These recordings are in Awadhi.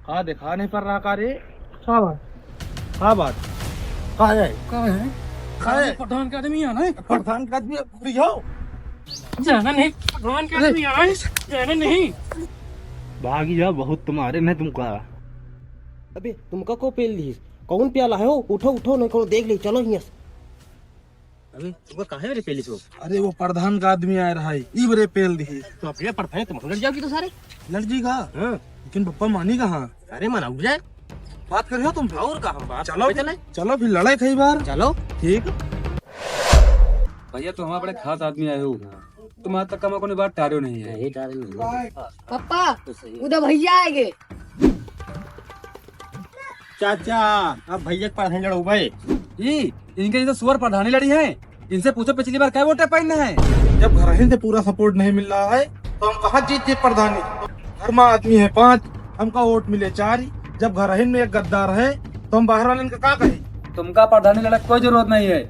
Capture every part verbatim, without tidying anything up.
हाँ, दिखा नहीं पड़ रहा का रे? का बात? का बात? का है? का है? का है? प्रधान का आदमी है ना? प्रधान का आदमी है, घुरी हो। जाना नहीं, प्रधान का अरे। आदमी है ना? जाना नहीं। भागी जा, बहुत तुम्हारे में तुमका। अबे, तुमका को पेल लीस? कौन प्याला है हो? उठो, उठो, नहीं कोनो देख ले, चलो हियां से। अबे, तुमका काहे रे पेली सो? अरे, वो प्रधान का आदमी आए रहा है, ई बरे पेल दी। तो अब ये प्रधान तुम लड़ जाओगी तो सारे? लड़ जी का? हाँ। लेकिन पप्पा मानी कहाँ? अरे, मना उठ जाए। बात करियो तुम। और का हम बात चलो, पे चले? चलो फिर लड़ाई कई बार। चलो। ठीक। भैया, तो हमारे बड़े खास आदमी आए हो, तुम आज तक हमारे को बात टारे नहीं है। नहीं, टारे नहीं। पप्पा, तो सही है। उधर भैया आएंगे। चाचा, अब भैया के प्रधान लड़ो भाई। ई, इनके जैसे सुअर प्रधानी लड़ी है, इनसे पूछो पिछली बार क्या वोटे पाइन है? जब घर ही से पूरा सपोर्ट नहीं मिल रहा है, तो हम कहाँ जीत जीत प्रधानी? घर में आदमी है पाँच, हमका वोट मिले चार ही। जब घर ही में एक गद्दार है, तो हम बाहर वाले का का कही? तुमका प्रधानी लड़क कोई जरूरत नहीं है।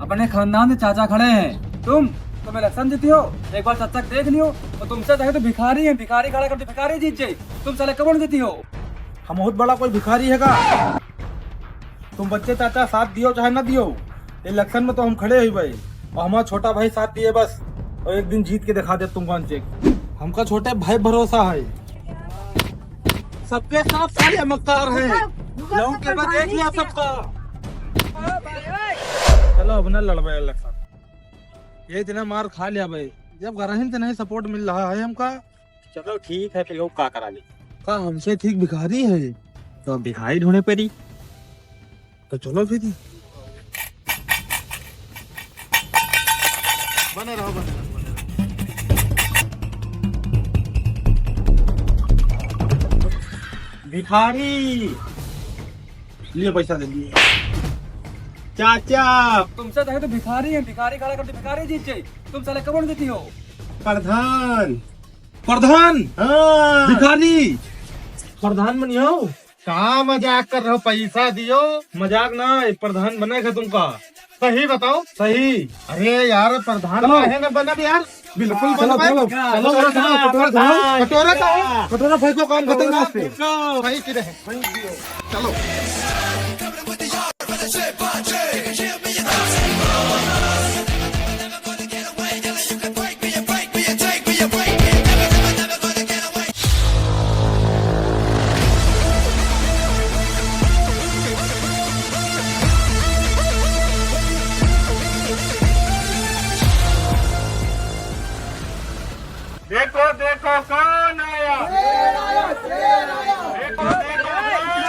अपने खानदान से चाचा खड़े हैं। तुम, तुम इलेक्शन जीती हो, एक बार चाचा के देख लियो, और तुमसे चाहे तो भिखारी है, भिखारी खड़ा कर दो, भिखारी जीत जाए। तुम साले कौन जीती हो? हम बहुत बड़ा कोई भिखारी है का? तुम बच्चे चाचा साथ दियो चाहे ना दियो, इलेक्शन में तो हम खड़े ही भाई, और हमारा छोटा भाई साथ दिए बस, और एक दिन जीत के दिखा दे तुम कौन चेक। हमका छोटे भाई भरोसा है। सबके सब सारे मक्कार हैं। लौंग के बाद देख लिया सबका। चलो, अब ना लड़बे इलेक्शन। ये इतना मार खा लिया भाई, जब घर ही से नहीं सपोर्ट मिल रहा है हमका। चलो ठीक है, फिर लोग का करा ले? का हमसे ठीक भिखारी है? तो अब भिखारी ढूंढे पड़ी। तो चलो फिर। बने रहो, बने रहो, बने रहो। भिखारी, लिए पैसा दे दिए। चाचा। तुमसे चाहे तो भिखारी है, भिखारी खड़ा कर दो, भिखारी जीत जाए। तुम साले कौन जीती हो? प्रधान। प्रधान? हाँ। भिखारी? प्रधान बनियो? का मजाक कर रहो? पैसा दियो। मजाक ना, ये प्रधान बने का तुमका। सही बताओ। सही। अरे यार, प्रधान चलो। काहे ना बनब यार? बिल्कुल चलो, बनब। चलो, चलो, चलो, चलो, चलो, चलो। कटोरा का है? कटोरा फेंको, काम खत्म है आज से। सही की रहे। चलो। देखो, देखो, कौन आया? शेर आया, शेर आया। देखो, देखो,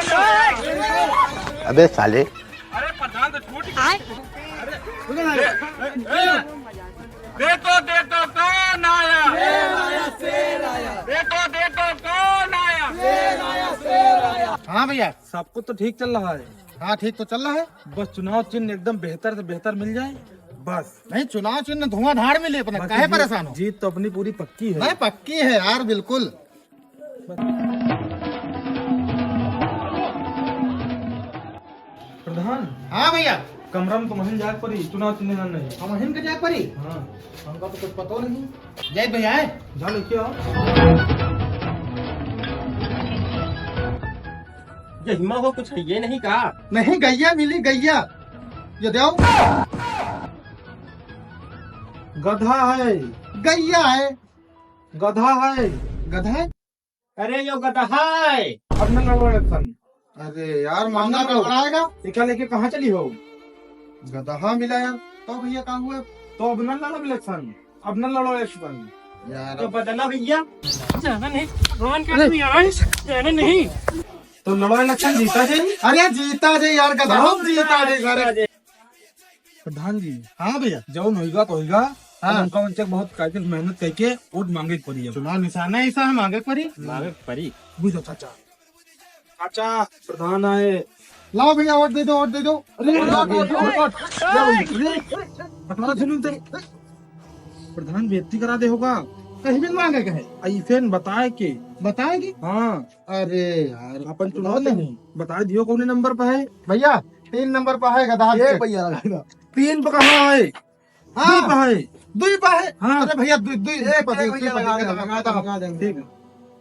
कौन आया? अबे साले। अरे, प्रधान तो छूट गया। अरे, ए, ए, देखो, देखो, कौन आया? शेर आया, शेर आया। देखो, देखो, कौन आया? शेर आया, शेर आया। हाँ भैया। सब कुछ तो ठीक चल रहा है। हाँ, ठीक तो चल रहा है। बस चुनाव चिन्ह एकदम बेहतर से बेहतर मिल जाए, बस। नहीं, चुनाव चिन्ह धुआंधार मिले अपने, बस काहे जीत, परेशान हो? जीत तो अपनी पूरी पक्की है। नहीं, पक्की है यार, बिल्कुल। प्रधान। हाँ भैया। कमरा में तुम्हें जाए पड़ी, चुनाव चिन्ह नहीं। हम हिन के जाए पड़ी? हाँ। हमका तो कुछ पता नहीं। जय भैया है। जा लेके आओ। ये हिम्मा को कुछ है ये नहीं का? नहीं, गैया मिली, गैया। ये दे आओ। गधा है। गैया है। गधा है। गधा है? अरे यो गधा है। अब न लड़ो इलेक्शन। अरे यार, मामला गड़बड़ाएगा। ये क्या लेके कहाँ चली हो? गधा मिला यार। तो भैया कहाँ हुआ? तो अब न लड़ो इलेक्शन, अब न लड़ो इलेक्शन। यार तो बदला भैया। जाना नहीं, भगवान का अरे। आदमी आए, जाना नहीं। तो लड़ो इलेक्शन, जीता जाए। अरे जीता जाए यार, गधा जीता जाए, जीता जाए। प्रधान जी। हाँ भैया। जौन होइगा तो होइगा। हाँ। हमका उनसे बहुत काफी मेहनत करके वोट मांगे के पड़ी अब। चुनाव निशाना ऐसा है, मांगे के पड़ी। मांगे के पड़ी। बुझो चाचा। चाचा, प्रधान आए। लाओ भैया, वोट दे दो, वोट दे दो। अरे, अरे, वोट, वोट, वोट। अरे, अरे, अरे, बटवारा सुन उनसे। प्रधान बेइज्जती करा दे होगा। कहीं भी मांगे के है। ऐसे न बताए के। बताए के? हाँ। अरे यार, अपन चुनाव नहीं। बता दियो कौन नंबर पे है। भैया, तीन नंबर पे है गधा। एक भैया लगा दो। तीन पे कहाँ है? हाँ। दुई पे है। दुई पे है? हाँ। अरे भैया, दुई, दुई, एक, दुई पे, एक दुई भैया पे, लगा दुई दो, पे, लगा दो, लगा दो। ठीक है।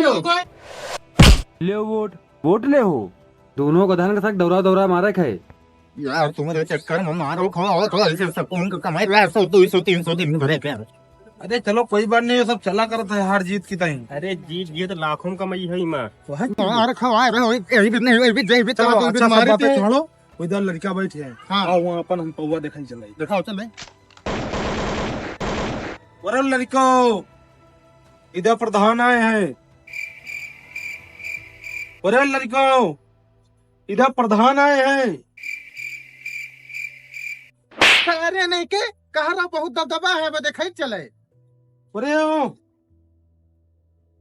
ले वोट, वोट ले हो। दोनों गधन के साथ दौरा दौरा मारे खे। यार, तुम्हारे चक्कर में मारो खो, और तो ऐसे सुकून का कमाई रहा है, सौ, दो सौ, तीन सौ दिन भरे प्यार। अरे चलो, कोई बात नहीं, ये सब चला करता है हार जीत की ताई। अरे जीत जीत लाखों में कमाई है इमा। तो है कि मार खवाए रहे हो, यही भी नहीं, यही भी, यही भी चलो, चला, तू भी अच्छा, सब मारी बातें थे। छोड़ो, वो इधर लड़का बैठे हैं। हाँ। आओ, वहाँ अपन हम पौवा देखने चले। दिखाओ, चल भाई। अरे लड़को, इधर प्रधान आए हैं। अरे लड़को, इधर प्रधान आए हैं। अरे नहीं के, कह रहा बहुत दबदबा है, वो देखा ही चले। अरे ओ,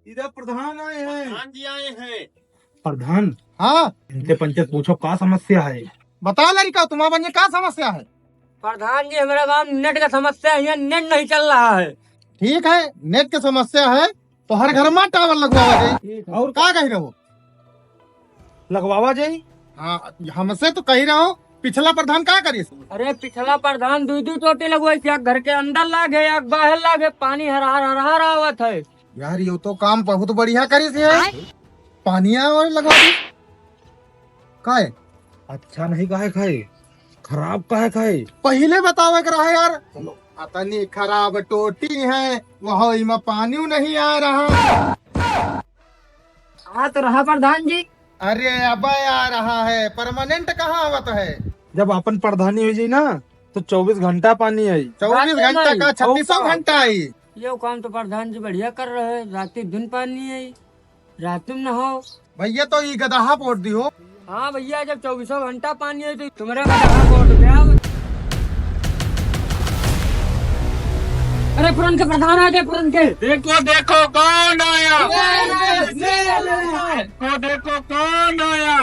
इधर प्रधान आए हैं। प्रधान जी आए हैं। प्रधान? हाँ। इनसे पंचायत पूछो, का समस्या है? बता लड़का, तुम्हारा बन का समस्या है? प्रधान जी, हमारे गांव नेट का समस्या है, यहाँ नेट नहीं चल रहा है। ठीक है, नेट की समस्या है, तो हर घर में टावर लगवावा जाई। और का कह रहे हो? लगवावा जाई? हाँ, हमसे तो कह रहे हो, पिछला प्रधान का करिस? अरे, पिछला प्रधान दुई दुई टोटी लगवाई थी, एक घर के अंदर लागे, एक बाहर लागे, पानी हर हर हर हर आवत है। यार, यो तो काम बहुत बढ़िया करिस है। आय। पानी आवे लगवा दी। काहे? अच्छा नहीं काहे खाए, खराब काहे खाए? पहिले बतावे के रहे यार। अतनी खराब टोटी है, वहाँ इमा पानी नहीं आ रहा। आ तो रहा प्रधान जी। अरे अबे आ रहा है, परमानेंट कहाँ आवत है? जब अपन प्रधानी हो जाई ना, तो चौबीस घंटा पानी आई। चौबीस घंटा का, छत्तीसों घंटा आई। ये काम तो प्रधान जी बढ़िया कर रहे हैं, रात दिन पानी आई, रात में नहाओ। भैया तो ई गदहा वोट दियो। हाँ भैया, जब चौबीसों घंटा पानी है तो तुम्हारा गदहा वोट गया। अरे फुरन के प्रधान आ गए, फुरन के। देखो, देखो, कौन आया? देखो, देखो, कौन आया?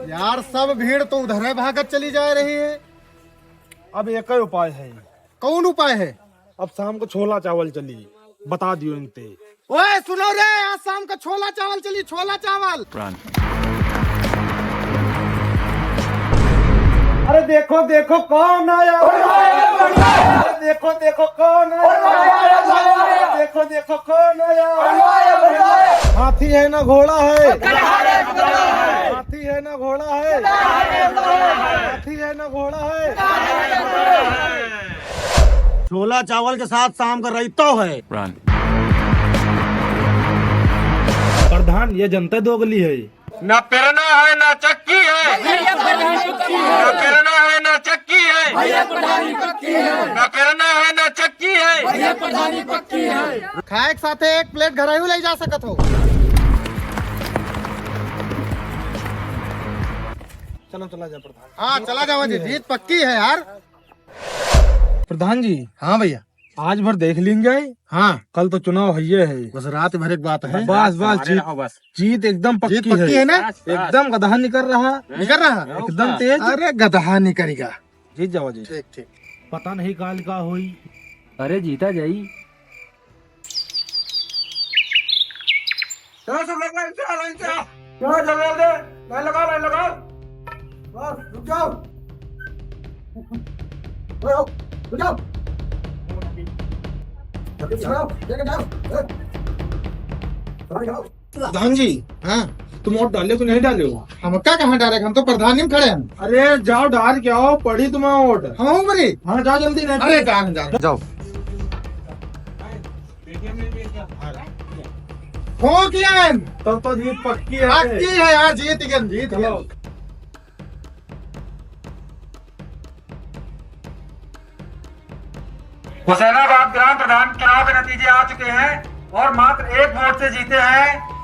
यार, सब भीड़ तो उधर है, भागत चली जा रही है। अब एक ही उपाय है। कौन उपाय है? अब शाम को छोला चावल चली, बता दियो इनते। ओए सुनो रे, आज शाम का छोला चावल चली, छोला चावल। अरे देखो, देखो कौन आया। अरे देखो, देखो कौन आया। अरे देखो, देखो कौन आया। हाथी है ना घोड़ा है। हाथी है ना घोड़ा है। हाथी है ना घोड़ा है। छोला चावल के साथ शाम का रायता है। प्रधान, ये जनता दोगली है। ना पेरना है, ना चक्की है। ना पेरना है, ना चक्की है। ना पेरना है, ना चक्की है। खाए के साथे एक प्लेट घरायू ले जा सकत हो। चलो, चला जा प्रधान। हाँ, चला जावा जी, जीत पक्की है यार। प्रधान जी। हाँ भैया। आज भर देख लेंगे। हाँ। कल तो चुनाव है ही है। बस रात भर एक बात है। बस, बस, हमारे जीत, रहो बस। जीत एकदम जीत पक्की पक्की है। है ना? बस, बस। एकदम गदहा निकल रहा। निकल रहा? एकदम तेज। अरे गदहा निकलेगा। जीत जावा जी। ठीक, ठीक। पता नहीं काल का होई। अरे जीता जाई। चलो सब लोग लाइन से, लाइन से। चलो जल्दी, जल्दी। लाइन लगाओ, लाइन लगाओ। बस, रुक जाओ। ओए, ओ, रुक जाओ। जल्दी चलाओ, लेके जाओ। ए, जल्दी जाओ। प्रधान जी। हाँ। तुम वोट डाले कि नहीं डाले हो? हम का कहाँ डाले, हम तो प्रधानी में खड़े हैं। अरे जाओ, डाल के आओ, पड़ी तुम्हारा वोट। हम हूँ बड़ी। हाँ, जाओ जल्दी, नहीं अरे तो जान, जान। जाओ। हो गया है। तब तो जीत पक्की है। पक्की है यार, जीत गए, जीत गए। चलो। हुसैनाबाद ग्राम प्रधान चुनाव के नतीजे आ चुके हैं और मात्र एक वोट से जीते हैं